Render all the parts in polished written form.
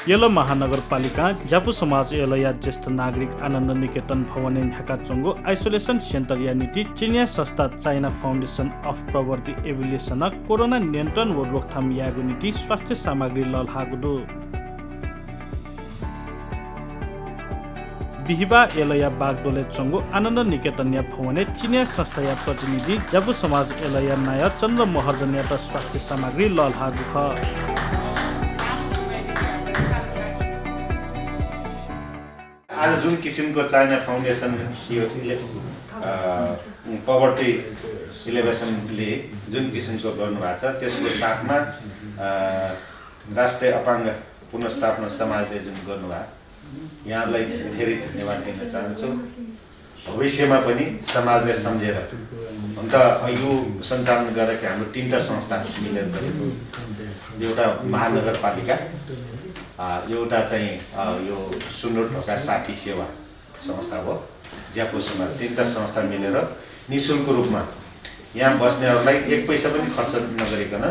Yellow महानगरपालिका जापु समाज या ज्येष्ठ नागरिक आनन्द निकेतन भवन ढाका चंगो आइसोलेशन सेन्टर या नीति चिनिया संस्था चाइना फाउन्डेसन अफ प्रवर्ती एभिलिएसन कोरोना नियन्त्रण व रोकथाम यागु नीति स्वास्थ्य सामग्री ललहागुदु बिहिबा एलया बागदोले चंगो आनन्द निकेतन या भवने चिनिया संस्था या प्रतिनिधि जापु समाज एलया नाय चन्द्र महर्जन या स्वास्थ्य सामग्री ललहागु ख आज जुन किसिमको चाइना फाउन्डेसन पवर्टी इलेभेसनले जुन किसिमको गर्नुभएको छ त्यसको साथमा राष्ट्रिय अपाङ्ग पुनर्स्थापना समाजले जुन गर्नुभयो यहाँलाई धेरै धन्यवाद दिन चाहन्छु। भविष्यमा पनि समाजले सम्झेर अन्त यो सञ्चालन गरेको हाम्रो 3टा संस्था मिलेर गरेको एउटा महानगरपालिका एउटा चाहिँ यो सुनरोड ढोका साथी सेवा संस्था हो ज्यापो समाज 3टा संस्था मिलेर निःशुल्क रूपमा यहाँ बस्नेहरूलाई 1 पैसा पनि खर्च नगरिकन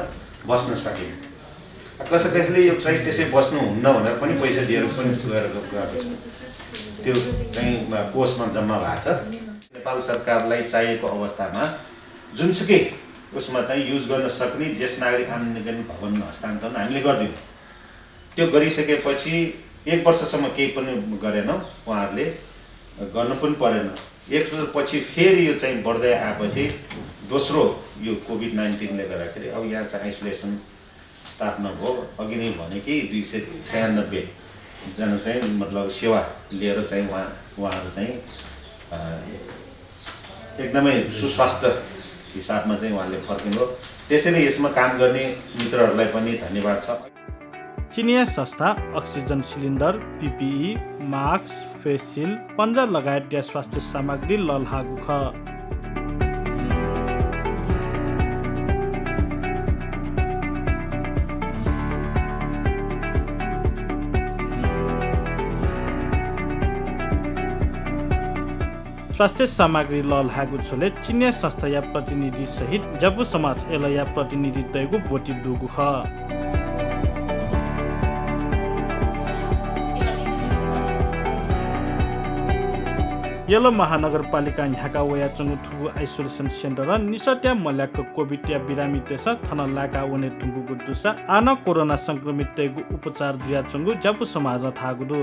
बस्न सकिन्छ। कसैले यो चाहिँ त्यसै बस्नुहुन्न भनेर पनि पैसा दिएर पनि गएको छ। त्यो चाहिँ कोषमा जम्मा भएको छ। नेपाल सरकारलाई चाहिएको अवस्थामा जुनसुकै उसमा चाहिँ युज गर्न सक्ने ज्येष्ठ नागरिक आनन्द निकेतन भवन हस्तान्तरण हामीले गरिदियौँ। त्यो गरिसकेपछि 1 वर्षसम्म केही पनि गरेन, उहाँहरूले गर्नु पनि परेन। 1 वर्षपछि फेरि यो चाहिँ बढ्दै आएपछि दोस्रो यो कोभिड-19ले गर्दाखेरि अब यहाँ चाहिँ आइसोलेसन स्थापना भयो। अघि नै भने कि 296 जना चाहिँ मतलब सेवा लिएर चाहिँ उहाँहरू चाहिँ एकदमै सुस्वास्थ्य हिसाबमा चाहिँ उहाँले फर्किनु। त्यसैले यसमा काम गर्ने मित्रहरूलाई पनि धन्यवाद छ। चिनिया संस्था oxygen cylinder, PPE, mask, face shield, पन्जा लगायत स्वास्थ्य सामग्री ललहागु ख। स्वास्थ्य सामग्री ललहागु छोले चिनिया संस्था या प्रतिनिधि सहित जापु समाज एलया प्रतिनिधि तयगु भोटी दुगु ख। येलो महानगरपालिका ढाका वया चंगु ठुगु आइसोलेसन सेन्टर निसत्या मल्याक कोभिड या बिरामी तेस थन लाका वने ठुगु गुदुसा आन कोरोना संक्रमित तेगु उपचार दुया चंगु जापु समाज थागुदु।